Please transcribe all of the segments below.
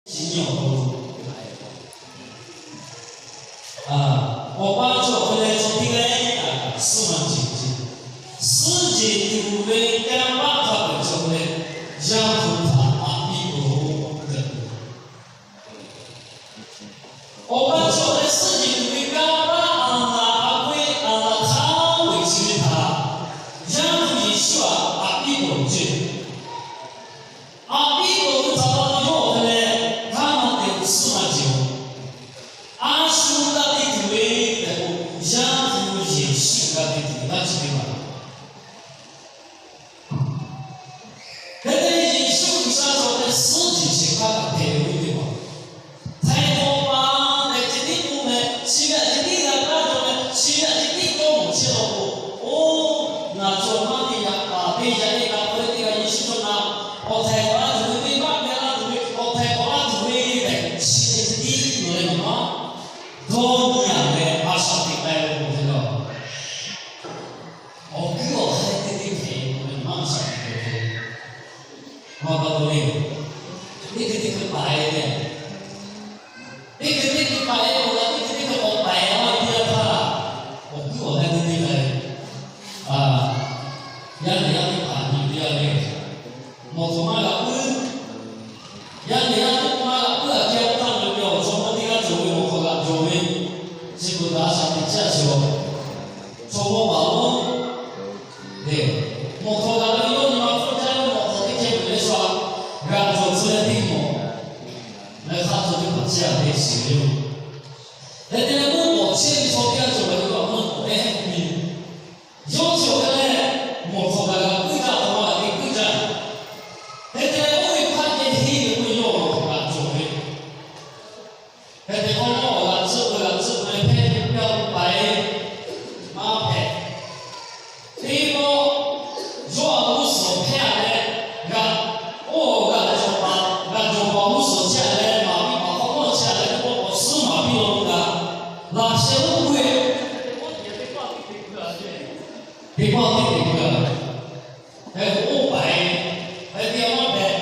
chi nyi awˬ hk'aw lo, awˬ pa cawˬ hk'e leh chaw teˇ g'aˇ kaꞈ suhˉ maˇ jeˬ ce. Suhˉ jeˬ tuˬ ve kanˇ paˆ hk'a peuˬ cawˬ leh, Yaˇ hpu htaꞈ aꞈ piˇ peuˬ-oˬ tehꞈ k'oˆ ve. Awˬ pa cawˬ leh suhˉ jeˬ tuˬ ve kanˇ paˆ aˬ laˬ a k'oˆ ve aˬ laˬ hk'aˇ ve chi ve htaꞈ Yaˇ hpu Yeˍsuˆ htaꞈ aꞈ piˇ peuˬ ce. Aꞈ piˇ peuˬ ve htaꞈ pa taw yawˇ hk'e leh, hk'aˇ maˇ te suhˉ maˇ jeˬ-oˬ. A shu g'a te tuˬ ve tehꞈ k'o, Yaˇ hpu Yeˍsuˆ g'a te tuˬ ve g'aˇ chi teˇ maˬ. Hk'e te leh Yeˍsuˆ G'uiˬsha cawˬ leh suhˉ jeˬ shehˍ hpaˇ kaꞈ hpehꞈ ve teˇ hpaˍ. Htaiˍ hk'awꞈ paˍ tehꞈ ceh tiˉ k'oˆ meh, chi ve aꞈ ceh tiˉ g'a kaˇ cawˬ leh, chi ve aꞈ ceh tiˉ dawˇ mawˬ chehˇ law k'o, oˇ, ngaˬ cawˬ maˇ te yaꞈ kaꞈ te yaꞈ e kaꞈ k'oˆ ve teˇ g'aˇ Yeˍsuˆ cawˬ na, awˬ htaiˍ hk'awꞈ la tuˬ ve venˇbaˆ hpehˇ laˇ tuˬ ve, awˬ htaiˍ hk'awꞈ la tuˬ ve tehꞈ chi ve ceh tiˉ nawˬ leh ngaˬ maˇ dawˇ nyi-a leh a shaꞈ teꞈ k'ai ve k'o hk'e leh, awˬ guiˇ awˬ hk'aˇ teˇ teˇ hpehꞈ k'o leh maˇ shaꞈ teꞈ k'ai ve. Maˇ pa taw le, teˇ hkui teˇ hkui paˍ e leh, teˇ hkui teˇ hkui paˍ e k'o la, teˇ hkui teˇ hkui k'awꞈ paˍ e laˇ ve teˇ yanˇ htaˇ, awˬ guiˇ awˬ hk'aˇ teˇ teˇ k'ai ve. Yaˇ nehˬ yaˇ teˇ hpaˍ nyi teˇ g'aˇ le, mawˬ htawnˍ maˇ g'a puiˉ. Yaˇ nehˬ yaˇ teˇ hpaˍ maˇ g'a puiˉ a kehˉ awˬ htaˇ, ngaˬ hui awˬ chaw mawˇ teˇ g'aˇ cawˬ ve mawˬ hk'awꞈ g'aꞈ cawˬ ve, chi beuꞈ daꞈ shaˍ tiꞈ chehˇ a shu-a. Chaw mawˇ paˍ lonˉ, mawˬ hk'awꞈ g'aꞈ ve yawˇ nyi ma hpfuhˇ jaˇ ve mawˬ hk'awꞈ teˇ hkeh peuˬ leh shu-a, g'aꞈ cawˬ tcuh leh teˇ mawˬ leh hk'aˇ cawˬ teˇ hpaˍ chehˇ a ve shiˍ ve yoˬ. Hk'e te leh mawˇ k'awꞈ chehˇ ve chaw teˇ g'aˇ cawˬ ve k'o, mawˇ k'awꞈ ehˉ piˇ ve. Yawˇ cawˬ hk'e leh, mawˬ hk'awꞈ g'aꞈ g'aꞈ puiˉ jaˇ, hk'awꞈ ma g'aꞈ te puiˉ jaˇ. Hk'e te leh oˇ ve hpaˇ geh henˇ ve k'o, yawˇ mawˬ hk'awꞈ g'aꞈ cawˬ ve. Hk'e te k'o, mawˇ awˬ g'aꞈ tcuhˆ ve g'aꞈ tcuhˆ ve hpehˇ ve k'o, paˍ e maˇ hpehꞈ. Teˇ pawˆ yawˇ a g'uˇ suhˍ hpehˇ a leh, g'aꞈ, oˇ g'aꞈ cawˬ paˍ, g'aꞈ cawˬ paˍ g'uˇ suhˍ chehˇ a leh, maˍ piˇ paˍ hk'awꞈ nawˉ chehˇ a leh, teˇ pawˆ k'awꞈ suhˉ maˍ piˇ law k'o kaꞈ, laꞈ sheh oˇ k'oˆ e, teˇ pawˆ teˇ te k'oˆ a, hk'e k'o oˇ paˍ e, hk'e te maˇ hpehꞈ.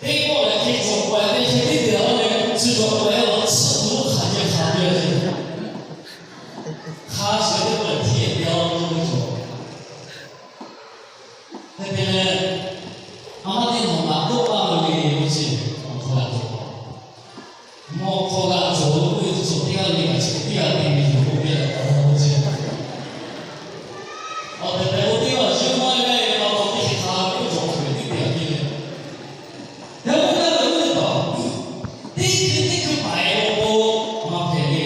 Teˇ pawˆ lehˬ hk'e cawˬ k'o e ve hk'e teˇ te a leh, chi cawˬ k'o e laꞈ tsuhˇ tuˬ lo hk'aˬ ceh hk'aˬ ve a ce. Hk'a shuˍ teˇ pawˆ lehˬ htiˇ e te a lo ve cawˬ. Hk'e te leh, a maˇ teˇ nawˬ g'aꞈ dawˇ laˇ ve le, ve chi mawˬ hk'awꞈ g'aꞈ cawˬ. Mawˬ hk'awꞈ g'aꞈ cawˬ ve k'oˆ ve teˇ cawˬ teˇ g'aˇ le, a chi teˇ g'aˇ te ve yoˬ k'oˆ ve lehˬ, awˬ ve chi. Awˬ tehˬ tehˬ k'o teˇ g'aˇ yehˇ maˇ g'aˇ ve pa taw teˇ hk'e hk'a ve k'oˆ cawˬ ve teˇ hk'e a te le. Yaꞈ hk'aˇ, yaꞈ hk'aˇ teˇ hpaˍ, teˇ hkui teˇ hkui paˍ e law k'o, maˇ hpehꞈ ve,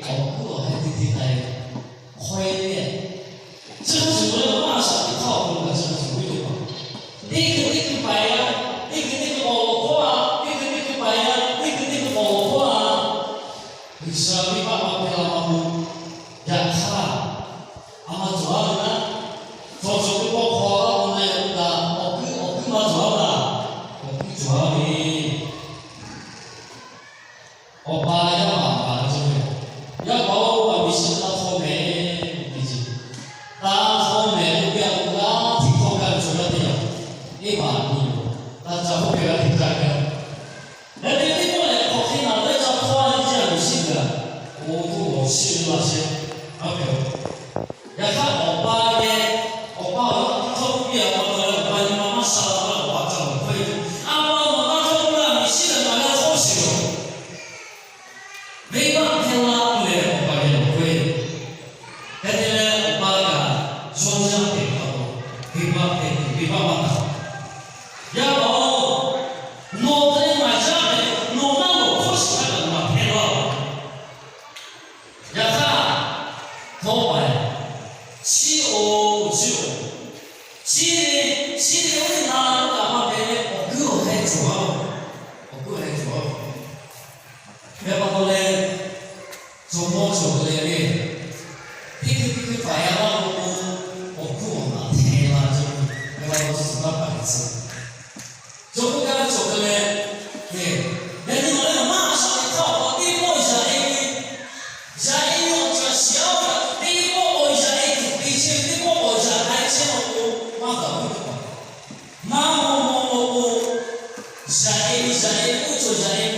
awˬ hkuˇ awˬ hk'aˇ teˇ hkui hk'a e hk'aw e le. Chi hk'a shuˍ leh maˇ a shaꞈ teꞈ hk'aˇ awˬ hk'aw lo kaꞈ chi hk'a shuˍ ve teˇ hpaˍ, teˇ hkui teˇ hkui paˍ e a, teˇ hkui teˇ hkui k'awꞈ lawˬ hkawˇ a, teˇ hkui teˇ hkui paˍ e a, teˇ hkui teˇ hkui k'awꞈ lawˬ hkawˇ a. G'uiˬsha venˇbaˆ maˇ hpehˇ la maˇ k'o, yaꞈ hk'aˇ, a ma cawˬ a ve naˉ, chaw cawˬ ve k'awˇ hk'aw laˇ k'o na e k'o kaꞈ, awˬ hkuiˉ awˬ hkuiˉ maˇ cawˬ a laˇ, awˬ hkuiˉ cawˬ a ve. Awˬ pa leh yaˇ paˍ paˍ ve cawˬ ve, yaˇ paˍ-oˬ, a miˬ shiˍ taˇ hk'awˇ mehˍ, teˇ ceuˬ, taˇ hk'awˇ mehˍ k'oˆ piˇ a k'o, g'aˇ hteꞈ hk'awˇ gaˇ ve chaw yaˇ teˇ g'aˇ, teˇ hpaˍ nyi yoˬ. Taˇ ca k'oˆ piˇ g'aˇ hteꞈ ca gaˇ. Hk'e te teˇ pawˆ lehˬ, hk'awꞈ hk'e naˬ leh ca hk'awˇ a ve teˇ g'aˇ miˬ shiˍ gaˬ, oˇ hk'oˆ g'awˬ shiˍ ve laˇ sheh, a hpehꞈ-oˬ. Yaꞈ hk'aˇ, awˬ pa geh, awˬ pa awˬ hk'aˇ hk'awˇ piˇ a pa taw leh, awˬ pa nyi ma maˇ sha la k'o, awˬ pa ca lawˬ hkawˇ e, a pa nawˬ taˇ hk'awˇ piˇ a miˬ shiˍ gaˬ, ngaˬ g'a hk'awˇ shiˍ-oˬ. Venˇbaˆ hpehˇ laˇ k'oˆ leh, awˬ pa geh lawˬ hkawˇ e. Hk'e te leh, awˬ pa kaꞈ yawˇ yaˇ hpehꞈ pa taw, venˇbaˆ hpehꞈ tuˬ venˇbaˆ maˇ taˍ. Yaˇ paˍ-oˬ, nawˬ hk'e leh ngaˬ yaˇ hpehꞈ, nawˬ maˇ lawˬ hkawˇ shiˍ htaˇ kaꞈ ngaˬ hpehˇ laˇ-oˬ. Yaꞈ hk'aˇ, htawˇ paˍ, chiˇ-oˬ, chiˇ-oˬ, chiˇ ve, chiˇ ve oˇ ve na k'oˆ kaꞈ maˇ hpehꞈ leh, awˬ hkuiˉ awˬ hk'e cawˬ a-oˬ, awˬ hkuiˉ awˬ hk'e cawˬ a-oˬ. Hk'e pa taw leh, jawˇmawˇ cawˬ leh ve, teˇ hkui teˇ hkui paˍ e a laˇ k'o, awˬ hkuiˉ awˬ naꞈ hteˇ la ce, hk'e pa taw suhˍ taˇ paˍ e tcuh. Jawˇmawˇ kaˇ ve cawˬ hk'e leh, yaꞈ nyi nawˬ leh ngaˬ maˇ a shaꞈ teꞈ hk'aˇ awˬ hk'aw teˇ pawˆ yaꞈ e ve, yaꞈ e ve awˬ ceuˬ shiˍ a ve htaꞈ teˇ pawˆ k'awꞈ yaꞈ e tuˬ te chehˇ ve, teˇ pawˆ k'awꞈ yaꞈ k'ai chehˇ law k'o, maˇ gaˬ ve teˇ hpaˍ, maˇ maw maw law k'o, yaꞈ e ve yaꞈ e ve k'oˆ cawˬ yaꞈ e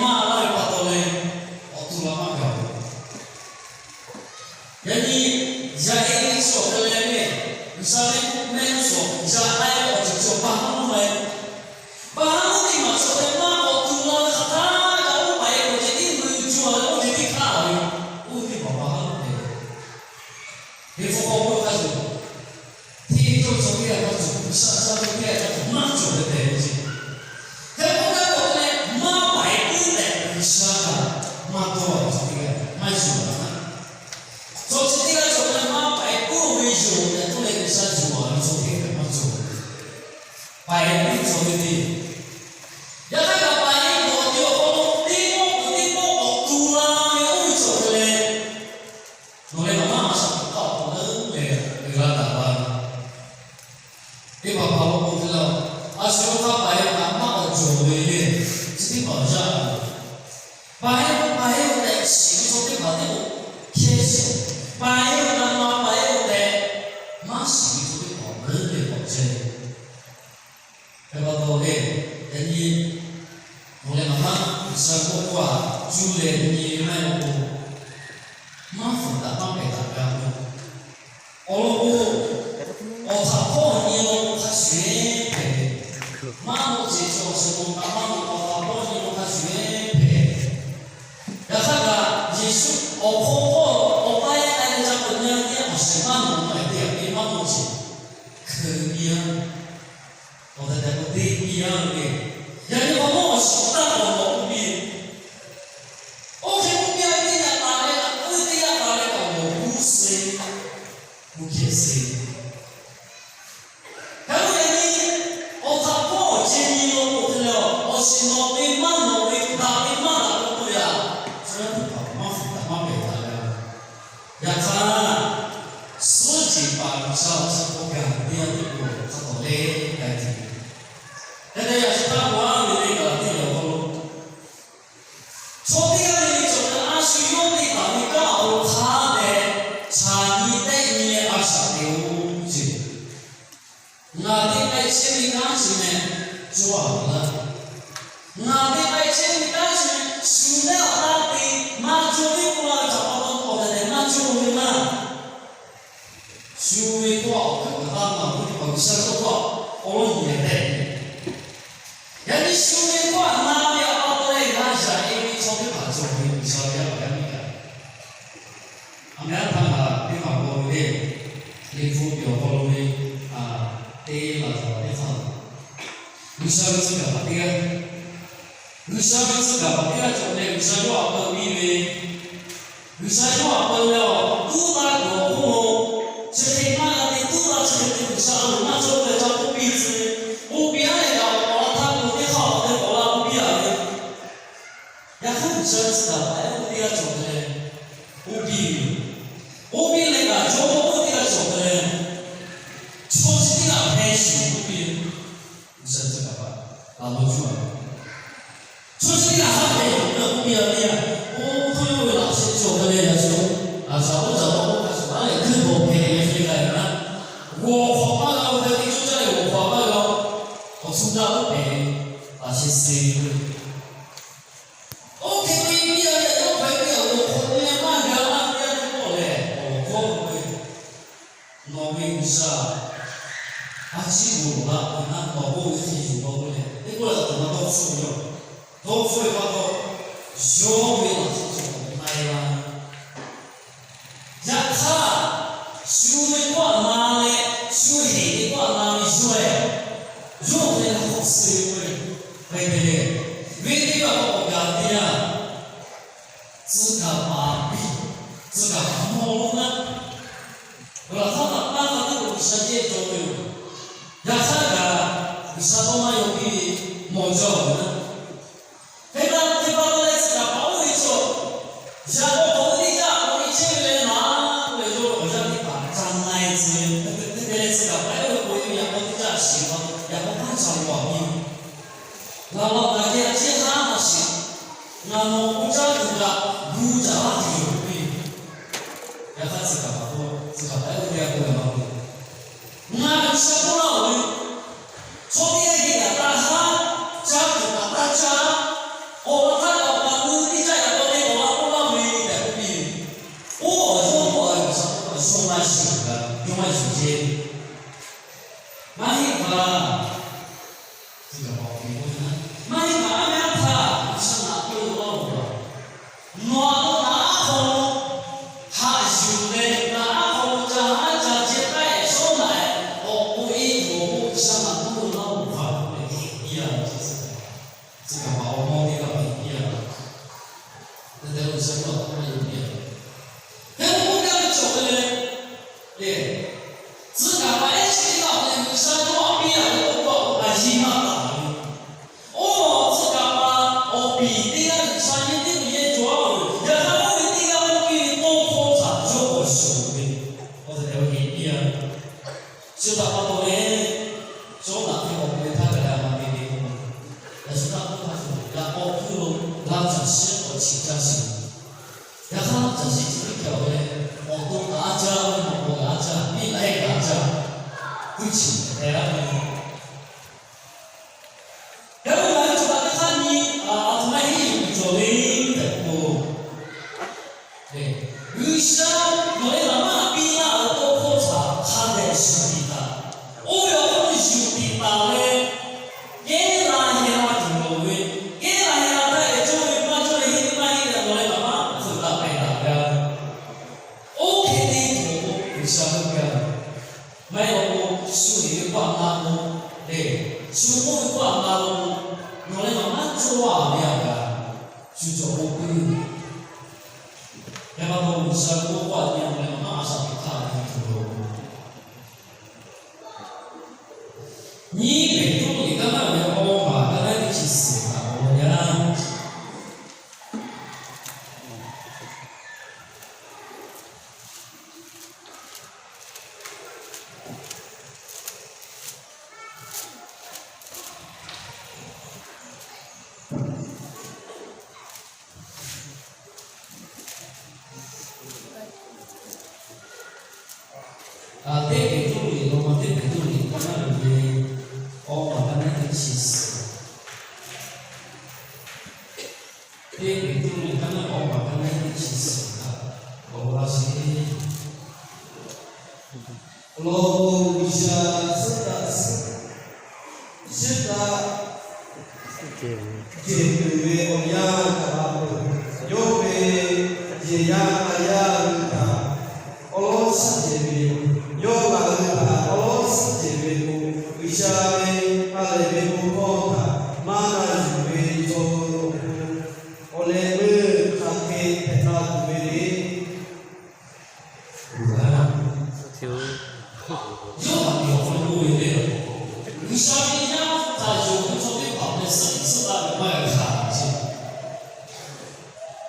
chaw hk'a paˍ-e kaꞈ maˇ k'awꞈ cawˬ ve le. Chi teˇ hpaˍ yaˇ, paˍ-e, paˍ-e tehꞈ shiˍ ve chaw teˇ hpaˍ teˇ k'o hkehˇ shiˍ. Paˍ-e na ma paˍ-e tehꞈ maˇ shiˍ ve chaw teˇ hpaˍ leuˉ leh k'awꞈ ceh. Hk'e pa taw le, yaꞈ nyi nawˬ leh ngaˬ maˇ G'uiˬsha k'oˆ k'oˆ-a, cuˇ leh nyi maˇ heˆ k'o, maˇ fuiˍ daꞈ maˇ pehˬ daꞈ g'a ve. Awˬ lawn k'o, awˬ htaꞈ hpawˇ nyi law k'o hk'a shuˍ-eˬ hpehꞈ ve. Maˇ mawˬ ceˬ chaw awˬ shiˍ mawˬ kaꞈ maˇ mawˬ, awˬ htaꞈ hpawˇ nyi law k'o hk'a shuˍ-eˬ hpehꞈ ve. Yaꞈ hk'aˇ kaꞈ Yeˍsuˆ awˬ hk'aw hpawˇ awˬ k'ai k'ai leh ca k'awꞈ nyi-a ve teˇ yanˇ, awˬ shiˍ maˇ mawˬ maˇ heˆ, teˇ g'aˇ piˇ maˇ mawˬ ceˬ, hkui piˇ-a. Awˬ tehˬ tehˬ k'o teˇ piˇ-a ve. Yaꞈ nyi k'awꞈ mawˇ awˬ shiˍ taˇ k'awꞈ mawˬ k'oˆ piˇ. Oˇ hk'e k'oˆ piˇ-a ve teˇ yanˇ taˍ leh, oˇ ve teˇ yanˇ taˍ leh k'awꞈ mawˬ g'uˇ suh, g'uˇ hkehˇ suh. Hk'e k'o yaꞈ nyi awˬ htaꞈ hpawˇ awˬ ceh nyi law k'o hk'e leh, awˬ shiˍ nawˬ ve maˇ nawˬ ve, daꞈ ve maˇ daꞈ ve k'oˆ ve yaꞈ, chaw yaˇ teˇ hpaˍ maˇ fuiˍ daꞈ maˇ pehˬ daꞈ ve. Yaꞈ hk'aˇ, suhˉ jeˬ paˍ G'uiˬsha awˬ chi hk'aw gaˬ ve teˇ yanˇ teˇ k'o hk'a tawˍ leh k'ai tuˬ. Hk'e te yaꞈ chi htaˇ k'o, a ve le kaꞈ teˇ yanˇ awˬ hk'aw lo, chaw teˇ g'aˇ le le cawˬ leh a shu yawˇ teˇ hpaˍ ve kanˉ awˬ hk'aˇ leh, chaꞈ nyi tehˆ nyi leh a shaꞈ te-o ceˇ. Ngaˬ te k'ai chehˇ ve kanˉ chi meh cawˇ-a ve laˇ. Ngaˬ te k'ai chehˇ ve kanˉ chi meh shu leh awˬ taˇ te maˇ cawˇ ve k'oˆ laˇ ve htaꞈ pa taw, awˬ tehˬ tehˬ maˇ cawˇ ve laˇ. Shu ve hkawˇ awˬ hkuiˉ kaꞈ taˇ na ve teˇ hpaˍ G'uiˬsha tawˇ hkawˇ awˬ lawn nyi leh tehꞈ, yaꞈ nyi shu ve hkawˇ na ve awˬ pa taw leh g'a yaꞈ-e ve chaw teˇ hpaˍ cawˬ ve G'uiˬsha ve yaˇ paˍ yaˇ miˇ kaꞈ, a meh aˉ htaˇ kaꞈ teˇ hpaˍ k'aw ve le, Liꞈ hpu awˬ hk'aw lo ve, te laˬ taˍ ve teˇ hpaˍ, G'uiˬsha ve tcuh kaˍ paˍ teˇ g'aˇ, G'uiˬsha ve tcuh kaˍ paˍ teˇ g'aˇ cawˬ leh G'uiˬsha yawˇ htaꞈ peu piˇ ve, G'uiˬsha yawˇ htaꞈ peu leh awˬ tuˉ taˇ kuiˬ awˬ hk'oˆ lo chi hk'e maˇ g'a te tuˉ taˇ chi hk'e te G'uiˬsha a loˍ maˇ cawˇ leh ca k'oˆ piˇ tcuh ve, k'oˆ piˇ-a leh kaꞈ awˬ laꞈ htaˇ k'o teˇ hk'aˇ awˬ te k'awꞈ la k'oˆ piˇ-a ve. Yaꞈ hk'aˇ G'uiˬsha ve tcuh kaˍ paˍ yaˇ teˇ g'aˇ cawˬ leh k'oˆ piˇ ve, k'oˆ piˇ leh kaꞈ chaw mawˇ teˇ g'aˇ cawˬ leh, chaw chi teˇ g'aˇ hpeh shuˍ k'oˆ piˇ ve, G'uiˬsha ve tcuh kaˍ paˍ laꞈ law cuˇ-a. Chaw chi teˇ g'aˇ haˉ hpehꞈ ve k'oˆ piˇ-a teˇ yanˇ, oˇ hk'oˆ yawˇ ve laꞈ sheh cawˬ hk'e leh yaꞈ shu, a shaꞈ oˉ caꞈ law k'oˆ hk'a shuˍ aˉ leh hkuiˉ bawˬ hpehꞈ ve hk'e k'ai ve naˉ, g'awˬ hk'awꞈ maˇ g'a-o, hk'e te cawˇ caˇ ve g'awˬ hk'awꞈ maˇ g'a-o, awˬ htu daˇ oˉ hpehꞈ ve, laꞈ sheh suh ve. Oˇ hk'e te piˇ-a ve yaꞈ yawˇ hk'aw piˇ-a g'awˬ hk'awꞈ te leh maˇ g'a maˇ te-a ve k'oˆ lehˬ, awˬ hkawˇ k'oˆ ve, Nawˬ ve G'uiˬsha a ciˉ g'awˬ laˇ ve naˉ, nawˬ k'oˆ ve hk'e yuˬ law k'oˆ leh, teˇ pawˆ lehˬ a htoꞈ ma dawˇ hpfuhˆ ve yoˬ. Dawˇ hpfuhˆ ve pa taw, yawˇ ve laꞈ sheh cawˬ k'awꞈ k'ai la ve. Yaꞈ hk'aˇ, shu ve hkawˇ htaꞈ na leh shu heˍ ve hkawˇ htaꞈ na ve yawˇ-e, yawˇ ve hk'aw suh ve k'oˆ ve, hk'e te leh, venˇ teˇ g'aˇ k'awꞈ gaˬ teˇ yanˇ, tcuh kaˍ paˍ piˇ, tcuh kaˍ paˍ mawˬ lo naˉ, laꞈ hk'aˇ htaꞈ taˇ k'a teˇ k'o G'uiˬsha yehˇ cawˬ ve yoˬ. Yaꞈ hk'aˇ kaꞈ G'uiˬsha tawˇ maˇ yaw piˇ ve mawˬ jaˇ-oˬ naˉ. Hk'e te pa taw leh tcuh kaˍ paˍ oˇ ve chaw, yaꞈ k'aw k'awꞈ ve teˇ caˇ k'awꞈ ve chehˇ ve leh naˉ k'oˆ leh, yawˇ ve awˬ yaˇ teˇ hpaˍ ca na-e tcuh ve, hk'e te leh tcuh kaˍ paˍ oˇ ve k'oꞈ e ve yaꞈ k'aw teˇ caˇ shiˍ pa taw, yaꞈ k'aw hk'aˇ ca g'a piˇ ve, laꞈ laꞈ kaꞈ geh a ciˉ haˉ maˇ shiˍ. Ngaˬ nawˬ k'o caˇ tuˬ kaꞈ gu caˍ laˇ tuˬ yoˬ piˇ. Yaꞈ hk'aˇ tcuh kaˍ paˍ k'o, tcuh kaˍ paˍ oˇ ve teˇ g'aˇ k'oˆ ve maˇ k'oˆ, Ngaˬ G'uiˬsha k'oˆ laˇ-oˬ ve, chaw teˇ g'aˇ geh kaꞈ taˇ haˉ, caˇ tuˬ kaꞈ taˇ caˇ, awˬ laꞈ htaˇ kaꞈ awˬ pa gu teˇ caˇ yaꞈ k'aw teˇ k'awꞈ la k'oˆ laˇ ve tehꞈ k'oˆ piˇ ve. Oˇ awˬ yawˇ k'oˆ a ve G'uiˬsha k'oˆ a, yawˇ maˇ shiˍ kaꞈ, yawˇ maˇ shiˍ ceˇ. Maˇ heˆ kaꞈ, tcuh kaˍ paˍ awˬ hk'e k'oˆ ve naˉ, maˇ heˆ kaꞈ aˉ meh aˉ htaˇ G'uiˬsha ngaˬ k'oˆ laˇ-oˬ, nawˬ a to ngaˬ aˉ hk'aw lo haꞈ yuˬ leh, ngaˬ aˉ hk'aw lo ca haˉ ca ceh taˇ ehˍ shawˉ naꞈ ehˍ k'awꞈ k'oꞈ e tuˬ awˬ pon G'uiˬsha ngaˬ k'oˆ laˇ-oˬ hk'aˬ k'oˆ leh heˍ piˇ-a ve. Tcuh kaˍ paˍ awˬ mawˇ teˇ g'aˇ heˍ piˇ-a. Te te G'uiˬsha yawˇ htaꞈ k'oˆ leh yoˬ piˇ-a. Hk'e k'oˆ gaˇ ve cawˬ ve le, le, tcuh Laˇ caˬ shiˉ k'awꞈ chi caˇ sheˍ. Yaꞈ hk'aˇ, laˇ caˬ shiˉ chi teˇ hkeh awˬ leh, awˬ to kaꞈ a caˇ, awˬ to kaꞈ a caˇ, miˬ laiˉ kaꞈ a caˇ, teˇ chi hk'e te laˇ ve yoˬ. Hk'e k'o, ngaˬ hui cawˬ kaꞈ teˇ hk'aˇ nyi, a htoꞈ ma henˇ yuˬ cawˬ le tehꞈ k'o, G'uiˬsha nawˬ leh ngaˬ maˇ piˇ laˇ ve tawˇ hkawˇ htaꞈ hk'a dehꞈ shuˍ tiꞈ taˍ. Oˇ ve awˬ hk'aw lo shuˍ tiꞈ taˍ leh, kehˉ la heh la tuˬ loˍ ve, kehˉ la heh la htaˇ e cawˇ ve maˇ cawˇ ve, henˇ maˇ henˇ leh nawˬ leh ngaˬ maˇ hpfuhˆ taˍ pehˬ taˍ ve a. Oˇ hk'e te tuˬ awˬ pon G'uiˬsha heuˆ gaˇ ve. Maˇ heˆ law k'o, shu heˍ ve hpaˆ na k'o, lehˬ, shu k'oˆ ve hpaˆ na k'o, nawˬ leh ngaˬ maˇ cawˇ a ve a kaꞈ, shu cawˬ k'oˆ piˇ. Yaꞈ hk'aˇ, G'uiˬsha k'oˆ hpaˆ na nawˬ leh ngaˬ maˇ a shaꞈ teꞈ hk'aˇ ve tuˬ loˍ. Nyiˇ Peˍtruˆ liꞈ kaˉ naˉ ve awˇ maˬ kaˉ naˉ teˇ chi suhˍ htaꞈ k'awꞈ g'aw yaˇ. A, teˇ Peˍtruˆ liꞈ, Roˉmaꞈ teˇ Peˍtruˆ liꞈ kaˉ naˉ ve awˇ maˬ kaˉ naˉ teˇ chi suhˍ. Teˇ Peˍtruˆ liꞈ kaˉ naˉ ve awˇ maˬ kaˉ naˉ teˇ chi suhˍ htaꞈ k'awꞈ g'aw laˇ sheˍ. Awˬ lawn k'o, G'uiˬsha suhˉ taˍ suhˉ Shiˉ taˆ jehˬ tuˬ ve awˬ yanˇ kaꞈ la peuˬ. Yawˇ ve yehˬ yaˇ k'a yaˇ hui htaꞈ awˉ lawˉ suhˉ jehˬ ve yoˬ. Yawˇ ngaˬ hui htaꞈ awˉ lawˉ suhˉ jehˬ ve k'o, G'uiˬsha ve ha lehˬ ve bon hkawˇ htaꞈ maˇ na yuˬ ve chaw hui awˬ hk'aw lo awˬ leh meuˇ hk'aˬ hk'e hpehꞈ la tuˬ ve le. Yawˇ htaꞈ awˬ hk'aw lo k'oˆ ve le, G'uiˬsha ve yaˇ htaꞈ yonˍ ve chaw teˇ hpaˍ lehˬ, suhˉ tiꞈ suhˉ taˆ ve maˇ g'a hkanˍ ceˇ.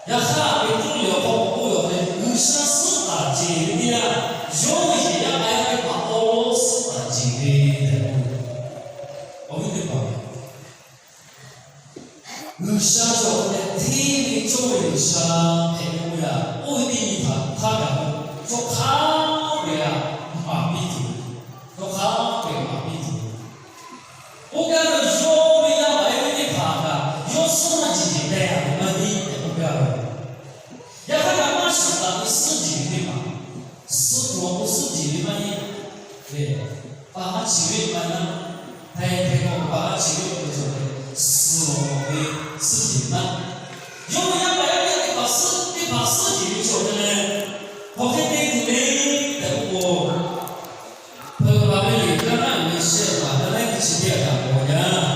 Yaꞈ hk'aˇ, Peˍtruˆ liꞈ awˬ hk'aw k'oˆ ve awˬ hk'e, G'uiˬsha suhˉ taˍ ceˬ ve teˇ yanˇ, yawˇ ve yehˬ yaˇ k'a yaˇ teˇ hpaˍ awˉ lawˉ suhˉ taˍ ceˬ ve tehꞈ k'oˆ ve. Awˬ viˉ teˇ hpaˍ, G'uiˬsha cawˬ leh hteˇ ve cawˇ ve G'uiˬsha hpehꞈ ve k'o yaˇ, oˇ ve teˇ nyi htaꞈ hk'a gaˬ ve chaw hk'a peu-eˬ maˍ piˇ tuˬ, chaw hk'a peu-eˬ maˍ piˇ tuˬ. K'oˆ gaˇ ve, yawˇ ve yaˇ paˍ yaˇ miˇ teˇ hpaˍ kaꞈ yawˇ suhˉ maˇ jeˬ jeˬ teh a ve maˇ heˆ tehꞈ k'oˆ gaˇ ve. Yaꞈ hk'aˇ, kaꞈ maˇ shuˍ taˍ ve suhˉ jeˬ ve teˇ hpaˍ, suh tuˬ awˬ pon suhˉ jeˬ ve maˇ heˆ. Lehˬ, paˍ maˇ chi ve maˇ na, htaiˍ htaiˍ k'o paˍ maˇ chi ve k'o cawˬ leh, suh awˬ ve suhˉ jeˬ naˉ. Yawˇ ve yaˇ paˍ yaˇ miˇ teˇ hpaˍ suhˉ, teˇ hpaˍ suhˉ jeˬ ve cawˬ ve leh, hk'aˬ hk'e te tuˬ le tehꞈ k'oˆ k'o, Hpeuꞈ maˍ ve liꞈ kaˉ naˉ ve shehˆ maˬ kaˉ naˉ teˇ chi teˇ aꞈ kaꞈ k'awꞈ g'aw yaˇ.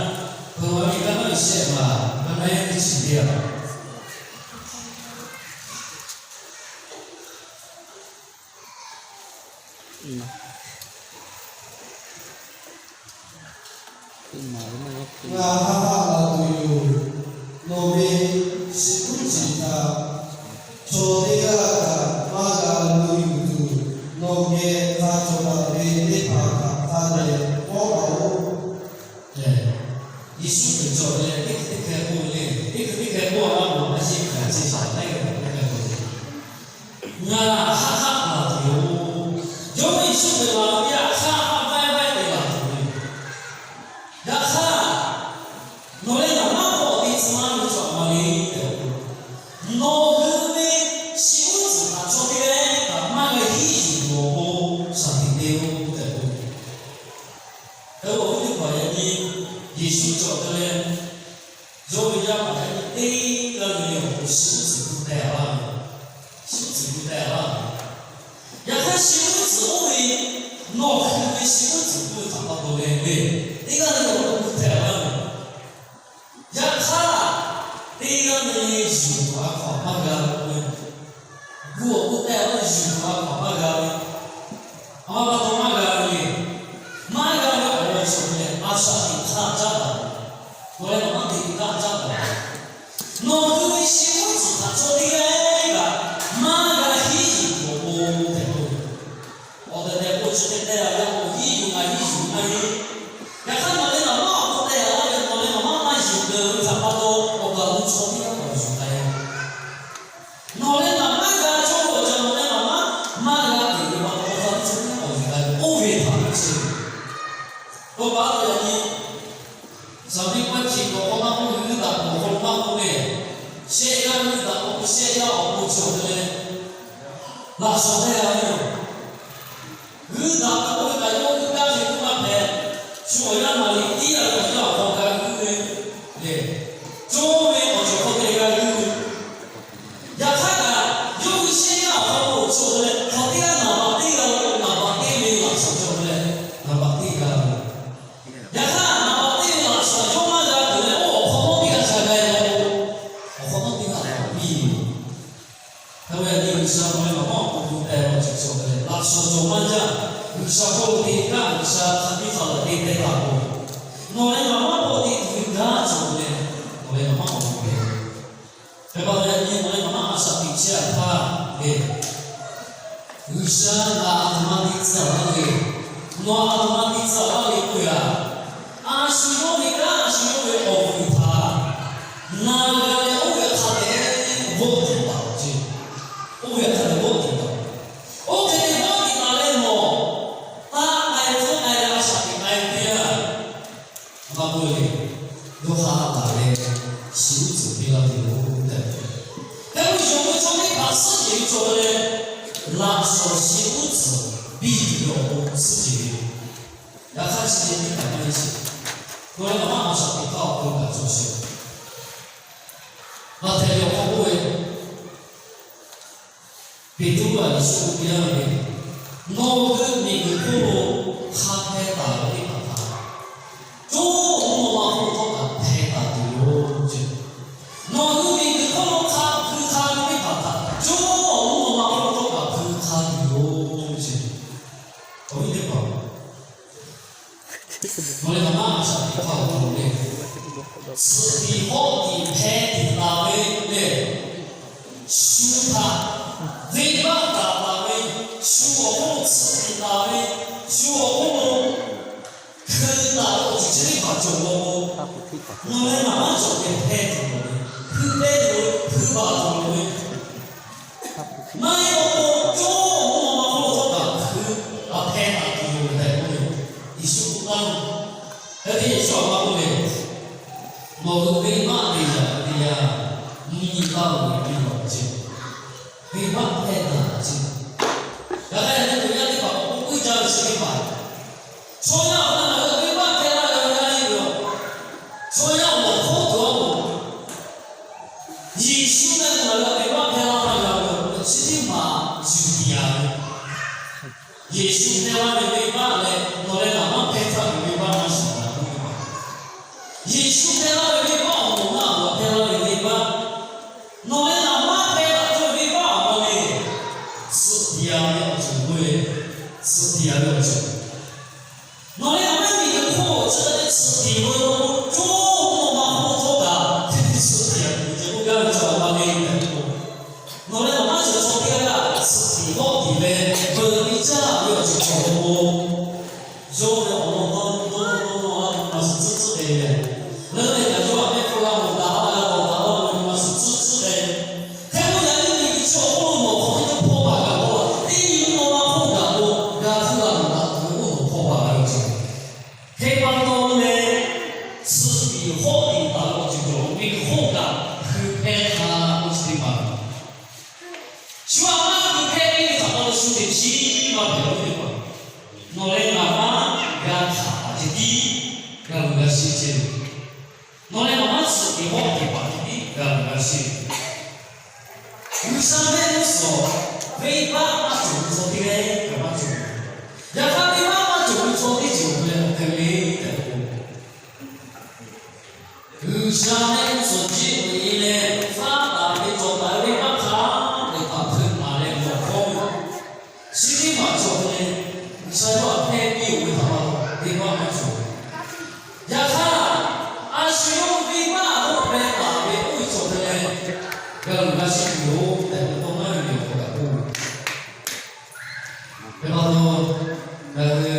Hpeuꞈ maˍ ve liꞈ kaˉ naˉ ve shehˆ maˬ kaˉ naˉ teˇ chi teˇ aꞈ. Ngaˬ haˆ haˆ la tuˬ yoˬ. Nawˬ ve shiˍ uˉ ciˬ htaꞈ chaw teˇ g'aˇ kaꞈ maˇ g'a lo yuˬ tuˬ, nawˬ geh hk'a cawˬ taˍ ve teˇ hpaˍ htaꞈ hk'a dehꞈ kawˆ taˍ-oꞈ. Yeˍsuˆ Hkriꞈ cawˬ ve lehˬ, teˇ hkui teˇ hkeh k'oˆ ve le, teˇ hkui teˇ hkeh k'oˆ a laˇ k'o, a yeˇ hk'aˬ ce shaˍ laiˉ ve k'oˆ hk'e k'o, ngaˬ haˆ haˆ laˬ tuˬ yoˬ. Yawˇ ve Yeˍsuˆ Hkriꞈ laˬ ve teˇ yanˇ, haˆ haˆ vaiˇ vaiˇ te laˬ tuˬ ve yoˬ. Yaꞈ hk'aˇ, nawˬ leh ngaˬ maˇ k'awꞈ te tcuh laˇ ve chaw a ma le tehꞈ k'oˆ ve, nawˬ hui ve shiˍ uˉ tcuhˍ htaꞈ chaw teˇ g'aˇ kaꞈ maˇ g'a hiˉ yuˬ tuˬ awˬ pon shaˍ tiꞈ te-oˆ tehꞈ k'oˆ ve. Hk'e k'o, awˬ viˉ teˇ hpaˍ yaꞈ nyi Yeˍsuˆ cawˬ te leh, yawˇ ve yaˇ paˍ yaˇ miˇ teˇ g'aˇ le le awˬ pon shiˍ uˉ tcuhˍ gu teh laˇ ve, shiˍ uˉ tcuhˍ gu teh laˇ ve. Yaꞈ hk'aˇ, shiˍ uˉ tcuhˍ oˇ ve nawˬ hui ve shiˍ uˉ tcuhˍ gu ve htaꞈ pa taw leh le, teˇ g'aˇ le le awˬ pon gu teh laˇ ve. Yaꞈ hk'aˇ, teˇ g'aˇ le le yuˬ tuˬ a hkaw-anˬ maˇ g'a ve, gu awˬ pon teh laˇ ve yuˬ tuˬ a hkaw-anˬ maˇ g'a ve, a ma pa taw maˇ g'a ve le. Maˇ g'a ve awˬ lawn cawˬ leh, a shaꞈ teꞈ hk'aˇ caˉ daꞈ ve, nawˬ leh nawˬ maˇ teꞈ hk'aˇ caˉ daꞈ ve, nawˬ hui ve shiˍ uˉ tcuhˍ htaꞈ chaw teˇ g'aˇ kaꞈ maˇ g'a hiˉ yuˬ tuˬ awˬ pon tehꞈ k'oˆ ve. Awˬ tehˬ tehˬ k'o, chi hk'e teh a laˇ k'o, hiˉ yuˬ ngaˬ hiˉ yuˬ maˇ heˆ. Yaꞈ hk'aˇ, nawˬ leh nawˬ maˇ awˬ hk'aw teh a laˇ ve, nawˬ leh nawˬ maˇ maˇ yuˬ gaˬ ve htaꞈ pa taw, awˬ gaˬ lo chaw teˇ g'aˇ kaꞈ yuˬ shehˆ g'aˇ g'uiˇ daꞈ k'o, shehˆ g'aˇ awˬ pon cawˬ ve leh, laꞈ shawnˍ hpehˇ g'a ve yoˬ. G'uiˇ daꞈ k'o, oˇ ve kaꞈ yawˇ hui kanˉ ve k'oˆ maˇ hpehꞈ. Shu awˬ yanˇ naˍ riˍ tiˉ g'a ve awˬ yanˇ awˬ hk'aw g'a g'uiˇ ve le. Cawˇ ve awˬ cawˬ hk'aw te g'a g'uiˇ ve. Yaꞈ hk'aˇ kaꞈ, yawˇ hui shehˆ g'aˇ awˬ hk'aw lo cawˬ leh, hk'aˬ teˇ g'aˇ naˍ baꞈ teˇ g'a ve, naˍ baꞈ teˇ ve laꞈ shawnˍ cawˬ leh, naˍ baꞈ teˇ g'a ve. Yaꞈ hk'aˇ, naˍ baꞈ teˇ ve laꞈ shawnˍ yawˇ maˇ g'a tuˬ leh, oˇ awˬ hk'aw nawˉ teˇ g'aˇ ca g'a ve, awˬ hk'aw nawˉ teˇ g'aˇ biˇ ve. Hk'e te leh, G'uiˬsha nawˬ leh ngaˬ maˇ awˬ pon gu teh law cawˬ cawˬ leh, laꞈ shawnˍ cawˬ maˇ jaˇ. G'uiˬsha hk'oˆ lo te kaꞈ, G'uiˬsha hk'aˬ tiˉ hk'a laˬ te teh taˍ k'o, nawˬ leh ngaˬ maˇ k'awꞈ te tuˬ ve gaˇ cawˬ leh, nawˬ leh ngaˬ maˇ k'awꞈ te. Hk'e te leh, nawˬ leh ngaˬ maˇ a shaꞈ teꞈ chehˇ a htaˇ le, G'uiˬsha ngaˬ a htoꞈ ma te tcuh laˇ ve, nawˬ a htoꞈ ma te tcuh laˇ ve k'oˆ ve a, a shu yawˇ ve kanˉ a shu yawˇ ve awˬ vuiˬ htaꞈ na g'a leh, oˇ ve hk'a dehꞈ vawˆ tiˍ taˍ ce. Oˇ ve hk'a dehꞈ vawˆ tiˍ taˍ. Oˇ hk'e te vawˆ tiˍ taˍ leh nawˬ, taˇ k'ai tcuhˉ k'ai leh a shaꞈ teꞈ k'ai ve teˇ yanˇ, maˇ k'oˆ le, yawˇ hk'a taˍ leh, shi uˉ tcuhˍ piˇ laˇ ve yoˬ tehꞈ. Hk'e te leh, yonˍ ve chaw teˇ hpaˍ suhˉ jehˬ ve cawˬ ve leh, laꞈ shawnˍ shi uˉ tcuhˍ piˇ tuˬ ve awˬ pon suhˉ jehˬ ve. Yaꞈ hk'aˇ, chi teˇ hpaˍ maˇ heˆ sheˍ. Nawˬ leh ngaˬ maˇ a shaꞈ teꞈ htaˇ awˬ hk'aw lo kaꞈ cawˬ sheˍ. Maꞈhtehˍ ve awˬ hk'aw k'oˆ ve, Peˍtruˆ a Yeˍsuˆ k'oˆ piˇ laˇ ve, nawˬ hui miˬguiˬ hk'oˆ lo hk'a hpeh taˍ ve teˇ hpaˍ htaꞈ coˇ awˬ mvuhˇ naw ma hk'oˆ lo htawˇ kaꞈ hpeh taˍ tuˬ yoˬ ce. Nawˬ hui miˬguiˬ hk'oˆ lo hk'a hpui hk'a ve teˇ hpaˍ htaꞈ coˇ awˬ mvuhˇ naw ma hk'oˆ lo htawˇ kaꞈ hpui hk'a tuˬ yoˬ ce. Awˬ viˉ teˇ hpaˍ, nawˬ leh ngaˬ maˇ a shaꞈ teꞈ htaˇ awˬ hk'aw lo le, tsuhꞈ tiꞈ hawˆ tiꞈ hpeh tiꞈ taˍ ve le, shu htaꞈ venˇbaˆ taˍ taˍ ve, shu awˬ hk'oˆ lo tsuhꞈ tiꞈ taˍ ve, shu awˬ hk'oˆ lo hkui taˍ ve awˬ ceuˬ chi teˇ hpaˍ cawˬ law k'o, nawˬ leh ngaˬ maˇ cawˬ ve hpeh tuˬ loˍ ve, hkui hpeh tuˬ loˍ ve, hkui baˬ tuˬ loˍ ve, maˇ heˆ law k'o, coˇ awˬ mvuhˇ naw ma hk'oˆ lo htawˇ kaꞈ hkui a hpeh taˍ tuˬ yoˬ tehꞈ k'oˆ ve, Yeˍsuˆ k'oˆ taˍ ve. Hk'e te Yeˍsuˆ a ma k'oˆ ve, Nawˬ hui venˇbaˆ te yaꞈ ve teˇ yanˇ, nyi taˇ ve teˇ yanˇ ce. Venˇbaˆ hpehˇ taˍ ce. Yaꞈ hk'aˇ, yaꞈ nyi tuˬ yaˇ teˇ hpaˍ k'awꞈ k'oˆ puiˉ jaˇ ve chi teˇ hpaˍ, chaw yaˇ awˬ hk'aˇ ngaˬ hui venˇbaˆ hpehˇ laˇ g'a ve g'a ve yoˬ. Chaw yaˇ awˬ hk'oˆ tuˬ a loˬ. Yeˍsuˆ leh nawˬ leh venˇbaˆ hpehˇ laˇ g'a ve yoˬ. Chi teˇ hpaˍ yuˬ tiˍ a ve. Yeˍsuˆ hpehˇ laˇ ve venˇbaˆ leh nawˬ leh ngaˬ maˇ hpehˇ htaˇ ve venˇbaˆ maˇ shuˍ daꞈ k'oˆ ve. Yeˍsuˆ hpehˇ laˇ ve venˇbaˆ awˬ moˍ maˇ awˬ hpehˇ laˇ ve venˇbaˆ, nawˬ leh ngaˬ maˇ hpehˇ daꞈ ve venˇbaˆ awˬ hk'aw le, tsuhꞈ tiꞈ a ve awˬ ceuˬ k'oˆ ve, tsuhꞈ tiꞈ a ve awˬ ceuˬ. Nawˬ leh ngaˬ maˇ miˬguiˬ hk'oˆ lo chi hk'e tsuhꞈ tiꞈ ve lo, coˇ mvuhˇ naw ma hk'oˆ htawˇ kaꞈ hk'e te tsuhꞈ tiꞈ a ve ceuˬ k'oˆ gaˇ ve chaw a ma le tehꞈ k'o, nawˬ leh ngaˬ maˇ cawˬ chaw teˇ g'aˇ kaꞈ tsuhꞈ tiꞈ hawˆ tiꞈ ve veuꞈ ve caˇ ve awˬ ceuˬ cawˬ ve k'o, yawˇ ve awˬ lawn dawˇ dawˇ dawˇ dawˇ a ve nyi ma shuˍ tcuhˉ tcuhˉ te ve. Leuˉ leh kaꞈ yawˇ a mehˆ hpfuhˇ g'a mawˬ daꞈ a g'a mawˬ daꞈ a ve nyi ma shuˍ tcuhˉ tcuhˉ te. Hk'e k'o, yaꞈ nyi miˬguiˬ chi awˬ hk'oˆ lo nawˬ hk'awꞈ ve teˇ hpawˇ baˬ kaꞈ k'oˆ la, teˇ nyi mvuhˇ naw ma hk'oˆ kaꞈ k'o, g'a hpfuhˇ g'a mawˬ daꞈ tuˬ ve k'oˆ nawˬ hpawˇ baˬ g'a ve cawˬ. Hk'e pa taw leh, tsuhꞈ tiꞈ hawˆ tiꞈ taˍ ve awˬ ceuˬ cawˬ ve hk'oˆ kaꞈ hkui hpehˇ htaˇ k'oˆ chi teˇ hpaˍ, shu a maˇ hkui hpehˇ piˇ ve htaꞈ pa taw shu teꞈ chiˉ maˇ hpehꞈ ve teˇ hpaˍ, nawˬ leh ngaˬ maˇ g'a htaꞈ pa ceh tiˉ g'a luˬ g'a sheˍ ceh ve. Nawˬ leh ngaˬ maˇ tsuhꞈ tiꞈ hawˆ tiꞈ pa ceh tiˉ g'a luˬ g'a sheˍ. G'uiˬsha mehˆ g'uˇ suhˍ venˇbaˆ maˇ cawˬ ve chaw teˇ g'aˇ kaꞈ maˇ cawˬ. Yaꞈ hk'aˇ, venˇbaˆ maˇ cawˬ ve chaw teˇ ceuˬ awˬ hk'aw leh awˬ hk'e le tehꞈ k'o, G'uiˬsha mehˆ g'uˇ suhˍ jiˆ ve e leh faˉ taˍ ve cawˬ taˍ ve venˇbaˆ hk'a dehꞈ htaꞈ hpeuꞈ maˍ leh lawˬ hkawˇ ve, chi teˇ maˬ cawˬ ve leh, G'uiˬsha yawˇ htaꞈ hpehˇ piˇ-oˬ ve htaꞈ pa taw venˇbaˆ maˇ cawˬ. Yaꞈ hk'aˇ, a shu yawˇ venˇbaˆ hk'oˆ hpehˇ taˍ ve oˇ ve cawˬ ve leh, g'a luˬ g'a sheˍ tuˬ yoˬ tehꞈ, awˬ to maˇ ve awˬ hk'aw kaꞈ k'oˆ ve. Hk'e pa taw, ngaˬ hui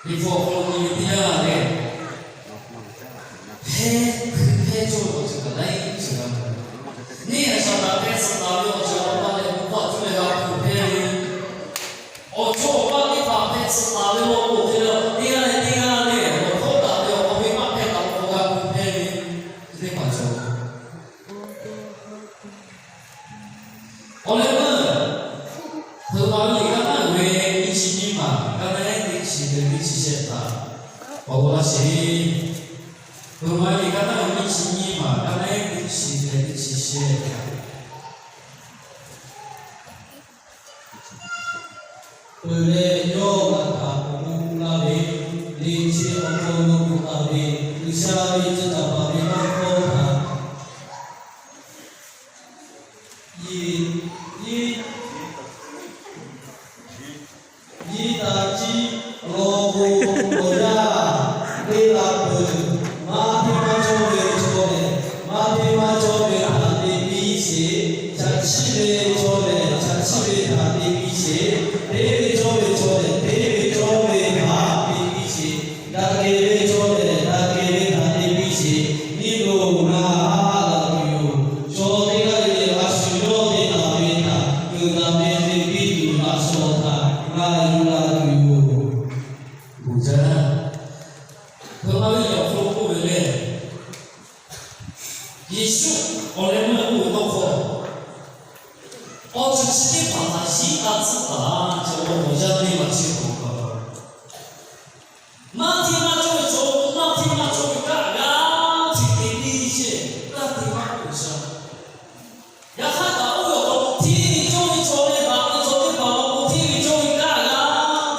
Liꞈ hpu awˬ hk'aw lo nyi ve teˇ yanˇ lehˬ, hpehˇ hkui hpehˇ cawˇ ve awˬ ceuˬ kaꞈ laiˉ ceuˬ g'a mawˬ. Neˇ haiˬ Saˍtanˍ hpehˇ tsuhꞈ taˍ ve awˬ ceuˬ awˬ pa lehˬ, bon hkawˇ cuˇ leh g'a hkui hpehˇ ve, awˬ ceuˬ awˬ pa teˇ hpaˍ hpehˇ tsuhꞈ taˍ ve law k'o, hk'e leh teˇ g'aˇ leh teˇ g'aˇ lehˬ, awˬ hkawˇ taˍ ve awˬ hk'aw venˇbaˆ hpehˇ taˍ ve awˬ hk'aw g'a hkui hpehˇ ve, chi teˇ hpaˍ cawˬ. sheˍ. Peuˬ ma ve ka naˉ ve nyiˇ chi nyiˇ maˬ, ka naˉ teˇ chi leh teˇ chi shehˆ. Peuˬ leh yawˇ ngaˬ htaꞈ awˬ bon uiˍ la ve, liꞈ chi awˬ hk'aw lo bvuhꞈ taˍ ve, G'uiˬsha ve tcuh taˍ paˍ ve tawˇ hkawˇ htaꞈ nyi taˍ ciˉ law k'o, awˬ yanˇ te la peuˬ. Maˇ hteˇ maˇ cawˇ ve chaw lehˬ, maˇ hteˇ maˇ cawˇ ve htaꞈ te piˇ sheˍ. Chaꞈ chiˆ ve chaw lehˬ, chaꞈ chiˆ ve htaꞈ te piˇ sheˍ. Hteˇ ve cawˇ ve chaw lehˬ, hteˇ ve cawˇ ve htaꞈ te piˇ sheˍ. Daꞈ kehˬ ve chaw lehˬ, daꞈ kehˬ ve htaꞈ te piˇ sheˍ. Nyi loˬ, ngaˬ haˆ haˆ laˬ tuˬ yoˬ. Chaw teˇ g'aˇ le le a shu yawˇ te taˍ ve htaꞈ keuˬ daꞈ ve te piˇ tuˬ laꞈ shawˍ htaꞈ ngaˬ yuˬ la tuˬ yoˬ. Bvuhꞈ jaˇ. Hk'e ma ve yaꞈ hk'aw k'oˆ ve lehˬ, Yeˍsuˆ awˬ leh meuˇ k'oˆ ve tawˇ hkawˇ, awˬ ceuˬ chi teˇ hpaˍ htaꞈ yiˉ taˇ tcuhˉ taˍ ce, awˬ yaˇ teˇ maˬ chi k'oˆ kaꞈ, maˇ hteˇ maˇ cawˇ ve chaw, maˇ hteˇ maˇ cawˇ ve kaꞈ g'a hteꞈ te piˇ ce, g'a hteꞈ maˇ k'oˆ shaˍ. Yaꞈ hk'aˇ kaꞈ oˇ ve awˬ hk'aw lo hteˇ ve cawˇ ve chaw leh daꞈ ve chaw teˇ hpaˍ awˬ hk'aw lo hteˇ ve cawˇ ve kaꞈ g'a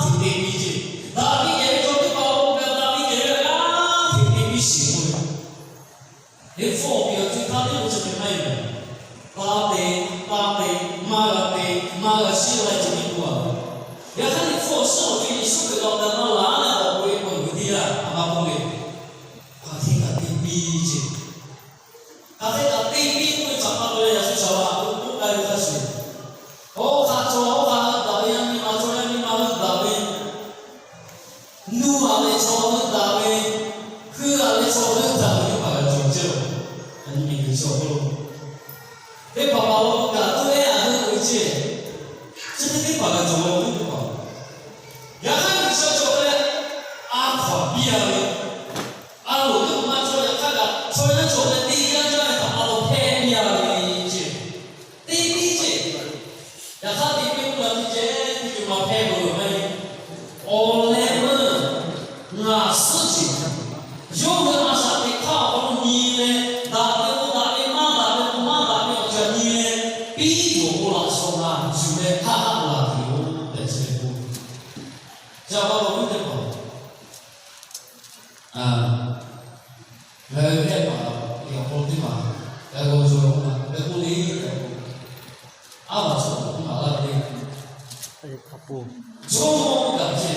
hteꞈ te piˇ ce, daꞈ ve kehˬ ve chaw teˇ hpaˍ awˬ hk'aw lo kaꞈ daꞈ ve kehˬ ve g'a hteꞈ te piˇ sheˍ k'oˆ ve. Liꞈ hpu awˬ piˍ awˬ co e htaˇ teˇ k'o chi hk'e maˇ heˆ mehˍ. Taˇ te, taˇ te, maˇ g'a te, maˇ g'a shiˉ la ce tiˉ k'oˆ a. Yaꞈ hk'aˇ Liꞈ hpu awˬ suhˉ awˬ co e Yeˍsuˆ Hkriꞈ awˬ hk'aw lo maˇ laˬ leh awˬ k'oꞈ e k'o g'uiˬ teˇ yanˇ a ma k'oˆ ve, hk'aˬ hteˇ kaꞈ te piˇ ce. Hk'aˬ hk'e kaꞈ te piˇ k'oˆ ve htaꞈ pa taw leh yaꞈ shu shaˍ laꞈ k'oˆ k'oˆ k'ai ve hk'a shuˍ, oˇ hk'aˬ chaw oˇ hk'aˬ htaꞈ daꞈ ve, yaˇ miˇ ma chaw yaˇ miˇ ma htaꞈ daꞈ ve, nuˇ aꞈ leh chaw htaꞈ daꞈ ve, hkui aꞈ leh chaw htaꞈ daꞈ ve teˇ hpaˍ g'a cawˬ ce. Aˬ nyi miˬ guiˬ chi awˬ hk'aw lo teˇ hpaˍ hpaˍ lo kaꞈ tuˇ leh a heuˆ ve ce. Chi hk'e teˇ hpaˍ g'a cawˬ ve teˇ hpaˍ. Yaꞈ hk'aˇ G'uiˬsha cawˬ leh a hkaw aꞈ piˇ a ve, a loˍ teˇ hpaˍ maˇ cawˇ. Yaꞈ hk'aˇ kaꞈ chaw yaˇ cawˬ leh teˇ g'aˇ jaˇ ve htaꞈ pa taw hpehˇ piˇ a ve ce. Te piˇ ce. Yaꞈ hk'aˇ te piˇ k'oˆ la teˇ ceh teˇ ceuˬ ma hpehˇ lo maˇ heˆ. Awˬ leh meuˇ ngaˬ suhˉ jeˬ yawˇ hui a shaꞈ teꞈ hk'aˇ awˬ hk'aw lo nyi leh, daꞈ ve k'o daꞈ ve, maˇ daꞈ ve k'o maˇ daꞈ ve awˬ ceuˬ nyi leh, piˇ tuˬ awˬ pon laꞈ shawˍ ngaˬ yuˬ leh hk'aˇ haˆ laˬ tuˬ yoˬ tehꞈ chi hk'e k'oˆ. Chi a pa taw viˉ teˇ hpaˍ, ngaˬ hui hehˆ paˍ awˬ hk'aw lo teˇ maˬ g'a g'aw cawˬ ve k'oˆ ma, hk'e k'oˆ le tehꞈ k'o, aˉ maˬ chaw k'oˆ maˍ laˇ ve le. Jawˇmawˇ kaꞈ ce,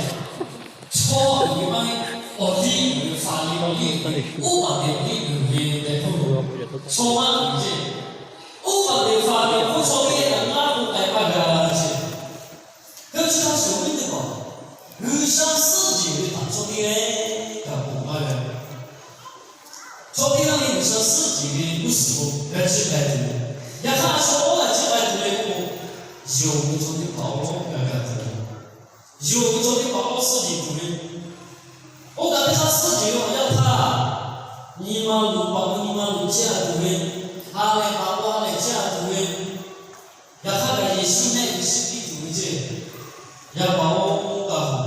chaw uiˍ ve maˇ heˆ, awˬ liˇ uiˍ ve, Faˍriˍsehˇ awˬ liˇ uiˍ ve, oˇ paˍ ve awˬ liˇ uiˍ ve tehꞈ k'oˆ ve, chaw maˇ uiˍ ce. Oˇ paˍ ve Faˍriˍsehˇ k'oˆ chaw teˇ g'aˇ kaꞈ ngaˇ k'oˆ k'ai maˇ g'a ce. Hk'e chi hk'a shuˍ viˉ teˇ hpaˍ, G'uiˬsha suhˉ jeˬ ve htaꞈ chaw teˇ g'aˇ kaꞈ ponˬ maˇ g'a. Chaw teˇ g'aˇ le G'uiˬsha suhˉ jeˬ ve g'uˇ suhˍ lo g'a chiˇ k'ai tuˬ ve, yaꞈ hk'aˇ a shu oˇ g'a chiˇ k'ai tuˬ ve k'o, yonˍ ve chaw teˇ hpaˍ awˬ g'a g'a tuˬ ve, yonˍ ve chaw teˇ hpaˍ awˬ suhˉ jeˬ tuˬ ve, oˇ kaꞈ teˇ hk'aˇ suhˉ jeˬ ve awˬ yanˇ htaˇ, nyi ma luˬ paˍ k'o nyi ma luˬ chehˇ a tuˬ ve, ha lehˬ paˍ k'o ha lehˬ chehˇ a tuˬ ve, yaꞈ hk'aˇ kaꞈ Yeˍsuˆ mehˆ g'uiˬ shiˉ piˇ tuˬ ve ceˇ. Yaˇ paˍ oˇ kaꞈ,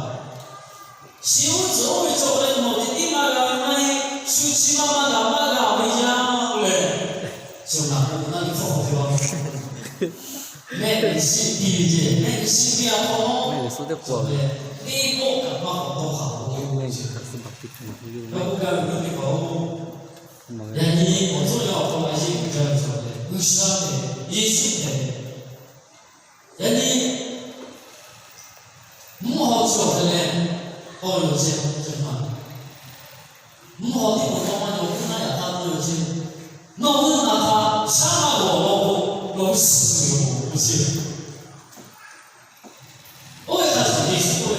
chi uˉ tcuhˍ oˇ ve chaw leh nawˬ teꞈ tiˉ maˇ g'a ve maˇ heˆ, shu chi maˇ maˇ g'a maˇ g'a ve yaˇ k'oˆ leh, chi ngaˬ k'o naˇ ve hkawˇ hk'aw hk'e la mehˆ g'uiˬ shiˉ piˇ ve ceˇ. Mehˆ g'uiˬ shiˉ piˇ a hk'aw, teˇ pawˆ kaꞈ maˇ k'awꞈ tawˇ hk'aˬ k'oˆ ve ceˇ. Yawˇ k'oˆ gaˇ ve teˇ hpaˍ-oˬ, yaꞈ nyi awˬ tcuhˉ yaˇ awˬ hk'aw lo a yeˇ uiˍ jaˇ ve chaw lehˬ, G'uiˬsha hpehꞈ, Yeˍsuˆ hpehꞈ. Yaꞈ nyi mvuhˇ haw chi awˬ hk'e leh tawˇ yaw chehˇ ve maˇ, mvuhˇ haw teˇ moˍ tawˇ maˇ yaw, mvuhˇ naˆ yaꞈ hk'aˇ tawˇ yaw chehˇ ve, nawˬ hui ngaˬ htaꞈ shaˉ maˇ g'awˬ law k'o, nawˬ hui suh tuˬ yoˬ k'oˆ chehˇ ve. Oˇ ve hk'a shuˍ Yeˍsuˆ k'oˆ ve,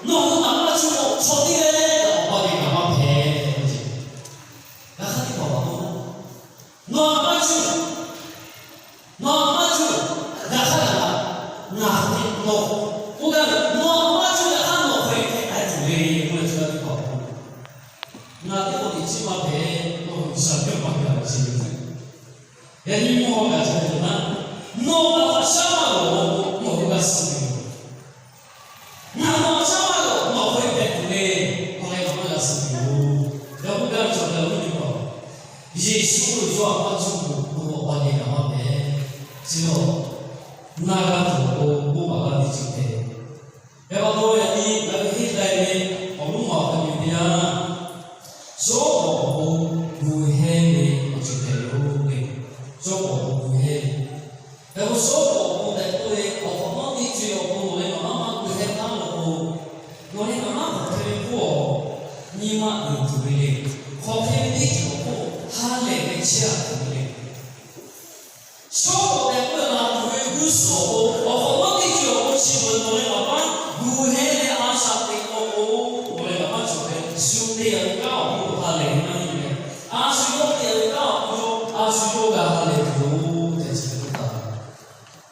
nawˬ hui ngaˬ maˇ cuˇ k'o, chaw teˇ g'aˇ kaꞈ awˬ pa ve kaꞈ maˇ hpehꞈ tehꞈ k'oˆ ve ce. Yaꞈ hk'aˇ teˇ hpaˍ maˇ k'oˆ, nawˬ ngaˬ maˇ cuˇ, nawˬ ngaˬ maˇ cuˇ, yaꞈ hk'aˇ kaꞈ ngaˬ hteꞈ nawˬ k'oˆ gaˇ ve, nawˬ ngaˬ maˇ cuˇ, yaꞈ hk'aˇ nawˬ hk'aˬ hk'e hpehꞈ tuˬ le k'oˆ leh, chi g'aˇ teˇ hpaˍ k'oˆ, ngaˬ teˇ k'oˆ teꞈ chiˉ maˇ hpehꞈ, nawˬ hui G'uiˬsha teˇ hpaˍ hpehꞈ la chi ve. Yaꞈ nyi mvuhˇ haw kaꞈ chi hk'e te naˉ, nawˬ ngaˬ htaꞈ shaˉ maˇ g'awˬ law k'o, nawˬ hui g'a suh tuˬ yoˬ. Ngaˬ nawˬ shaˉ maˇ g'awˬ, nawˬ hk'aˬ hk'e hpehꞈ tuˬ le, k'oˆ leh nawˬ maˇ g'a suh tuˬ yoˬ. Chi awˬ, naˇ g'aˇ tuˬ awˬ pon bon maˍ laˇ ve ceuˬ hpehꞈ. Hk'e pa taw yaꞈ nyi ngaˬ hui henˇ k'ai ve awˬ lonˉ ma awˬ hk'a nyi teˇ yanˇ, shawˉ pawˍ awˬ pon gu hehˇ ve awˬ ceuˬ hpehꞈ yoˬ le. Shawˉ pawˍ awˬ pon gu hehˇ ve, hk'e k'o shawˉ pawˍ awˬ pon tehꞈ k'oˆ ve awˬ hk'awꞈ nawˉ teˇ co awˬ pon nawˬ leh ngaˬ maˇ maˇ gu hehˇ taˉ law k'o, nawˬ leh ngaˬ maˇ hk'aˬ hk'e ve k'oˆ a, nyi ma uiˍ tuˬ ve le. Hk'aˬ hk'e ve teˇ ceuˬ awˬ hk'oˆ ha lehˬ ve chehˇ a tuˬ ve le. Shawˉ pawˍ tehꞈ k'oˆ ve laˬ tuˬ ve g'uˇ suhˍ awˬ pon awˬ hk'awꞈ nawˉ teˇ co awˬ pon chi beuꞈ nawˬ leh ngaˬ maˇ gu hehˇ leh a shaꞈ teꞈ k'o k'o, nawˬ leh ngaˬ maˇ cawˬ ve shu te a ve kanˉ awˬ hk'oˆ ha lehˬ ve maˇ heˆ leh, a shu yawˇ te a ve kanˉ awˬ hk'oˆ a shu yawˇ g'a ha lehˬ tuˬ yoˬ tehꞈ chi hk'e k'oˆ taˍ.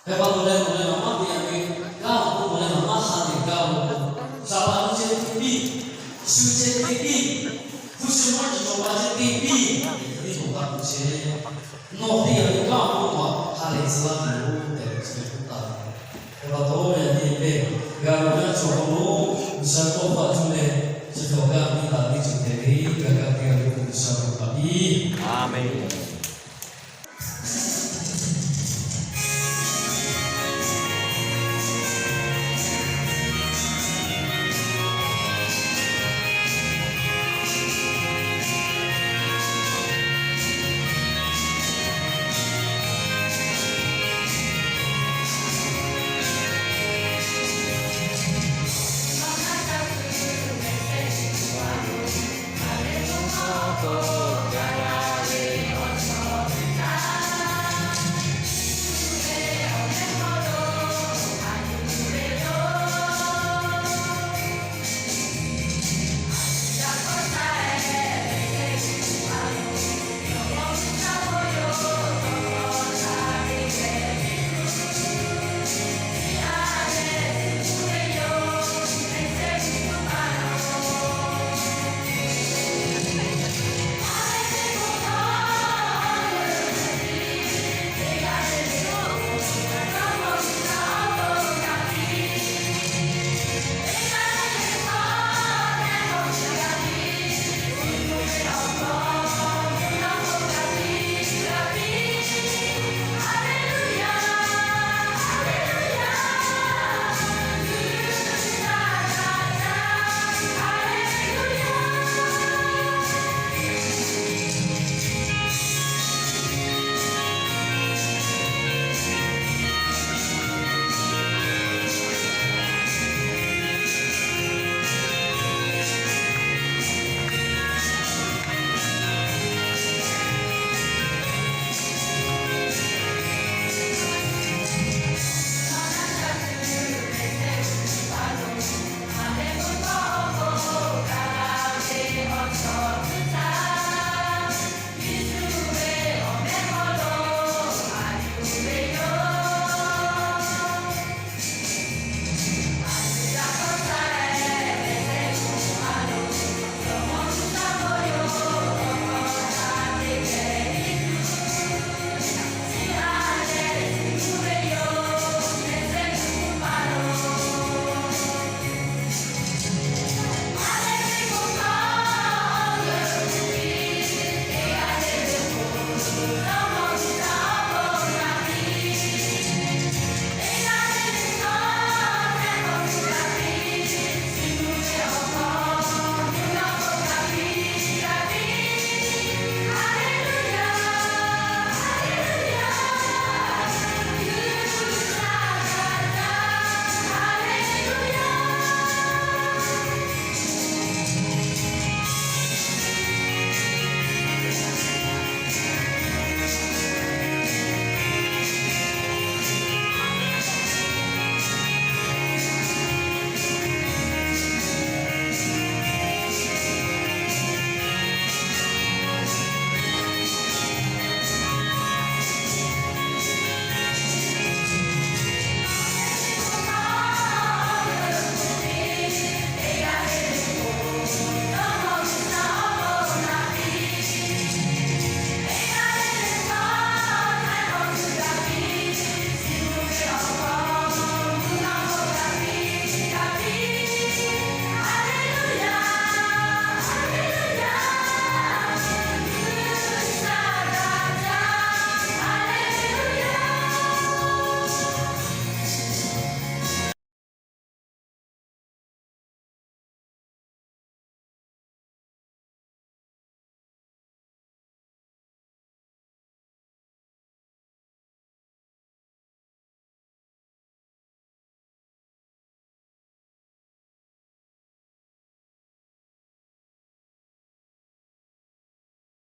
Hk'e pa taw leh nawˬ leh ngaˬ maˇ te a ve kanˉ awˬ hk'oˆ nawˬ leh ngaˬ maˇ ha lehˬ gaˇ law k'o, saˍ laꞈ hui ceh te piˇ, shu ceh te piˇ, hpu shi maˇ cawˬ cawˬ pa ceh te piˇ, teˇ cawˬ pa ceh, nawˬ te a ve kanˉ awˬ hk'oˆ nawˬ ha lehˬ tcuh laˇ tuˬ yoˬ tehꞈ chi hk'e k'oˆ taˍ. Hk'e pa taw yaꞈ nyi lehˬ, g'a ve kanˉ cawˬ awˬ hk'aw lo G'uiˬsha tawˇ hkawˇ a cuˇ leh, chi hk'e awˬ g'aˇ piˇ taˍ ve ceuˬ hpehꞈ ve, g'a kaꞈ te a ve k'o G'uiˬsha bon htaꞈ piˇ. Aˍmenˍ.